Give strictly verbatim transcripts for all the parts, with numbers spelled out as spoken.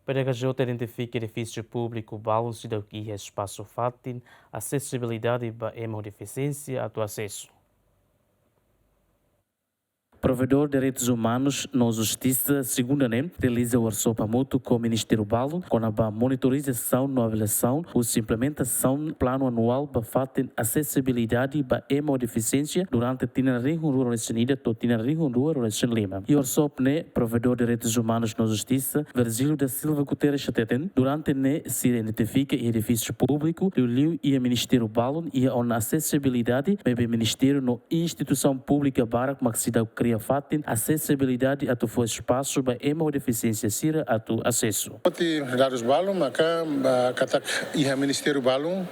P D H J identifika edifísiu públiku balun seidauk iha espasu fatin asesibilidade ba ema ho defisiénsia atu asesu. Provedór Direitus Umanus no Justisa, segunda ne'e, realiza workshop hamutuk ho ministériu balun kona-ba monitorizasaun no avaliasaun husi implementasaun planu anuál ba fatin asesibilidade ba ema ho defisiénsia durante tinan rihun rua ruanulu-resin-ida to'o tinan rihun rua ruanulu-resin-lima. Iha workshop ne'e, Provedór Direitus Umanus no Justisa, Virgílio da Silva Guterres, hateten, durante ne'e sira identifika iha edifísiu públiku liuliu iha ministériu balun iha ona asesibilidade, maibé ministériu no instituisaun públika barak mak seidauk kria fatin asesibilidade atu fó espasu ba ema ho defisiénsia sira atu asesu. Foti dadus balun maka, ah, katak iha ministériu balun,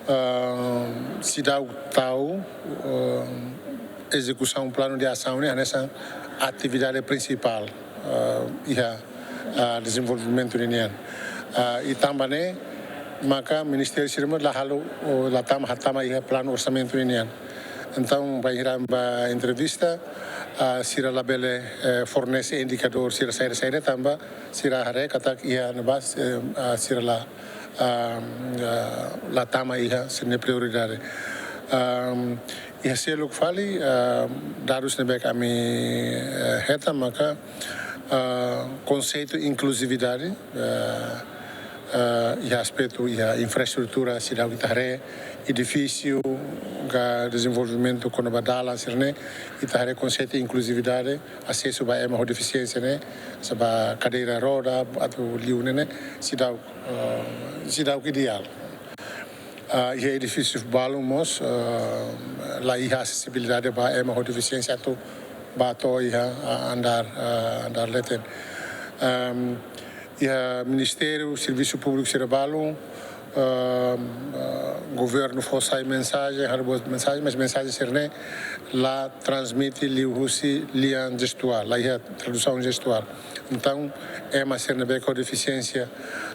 ah, seidauk tau, ah, ezekusaun planu de asaun ne'e hanesan atividade prinsipál, ah, iha, ah, dezenvolvimentu ninian. Ah, i tanba ne'e maka ministériu sira mós la halo, ou la tama, hatama iha planu orsamentu ninian. Entaun, bainhira ami bá entrevista, ah, sira labele, eh, fornese indikadór sira saida-saida tanba sira haree katak iha ne'ebá, eh, ah, sira la, ah, ah, la tama iha sira-nia prioridade. Ah, iha seluk fali, ah, dadus ne'ebé ami, eh, hetan maka, ah, konseitu inkluzividade, ah, ah, iha aspetu iha infraestrutura seidauk ita haree, edifísiu, ka dezenvolvimentu kona-ba dalan sira-ne'e, ita haree konseitu inkluzividade, asesu ba ema ho defisiénsia ne'e, hanesan ba kadeira roda, atu liu ne'e ne'e, seidauk, ah, seidauk ideál. Ah, iha edifísiu balun mós, ah, la iha asesibilidade ba ema ho defisiénsia atu bá to'o iha, ah, andár, ah, andár leten. Ehm, iha ministériu, servisu públiku sira balun, ah, ah, governu fó sai mensajen, halo buat mensajen, mas mensajen sira-ne'e la transmite liuhusi lian jestuál, la iha tradusaun jestuál. Entaun, ema sira ne'ebé ho defisiénsia,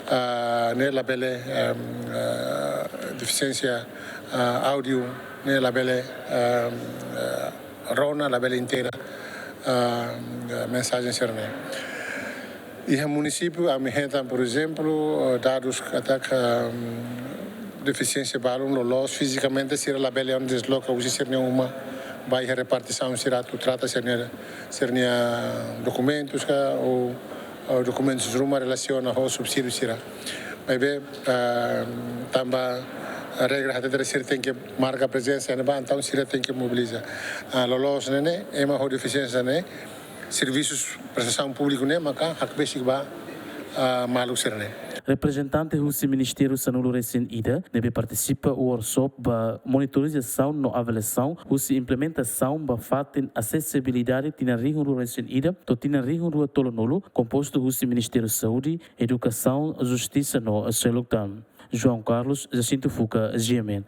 ah, ne'e labele, ehm, ah, defisiénsia, ah, áudiu ne'e labele, ehm, ah, rona, labele inteira, ah, mensajen sira-ne'e. Iha munisípiu, ami hetan, por ezemplu, eh, dadus katak, ehm, defisiénsia balun loloos fizikamente sira labele desloka husi sira-nia uma, bá iha repartisaun sira atu trata sira-nia, sira-nia dokumentus ka, ou, ou dokumentus ruma relasiona ho subsídiu sira. Maibé, ah, tanba regra hatete sira tenke marka prezensa iha ne'ebá, entaun sira tenke mobiliza. Ah, loloos ne'e ne'e, ema ho defisiénsia ne'e, servisus prestasaun públiku ne'e maka hakbesik ba, ah, maluk sira-ne'e. Reprezentante husi ministériu sanulu-resin-ida ne'ebé partisipa workshop ba monitorizasaun no avaliasaun husi implementasaun ba fatin asesibilidade tinan rihun rua-resin-ida to'o tinan rihun rua tolunulu, kompostu husi Ministériu Saúde, Edukasaun, Justisa no seluk tan. João Carlos Jacinto Fuca, G M N,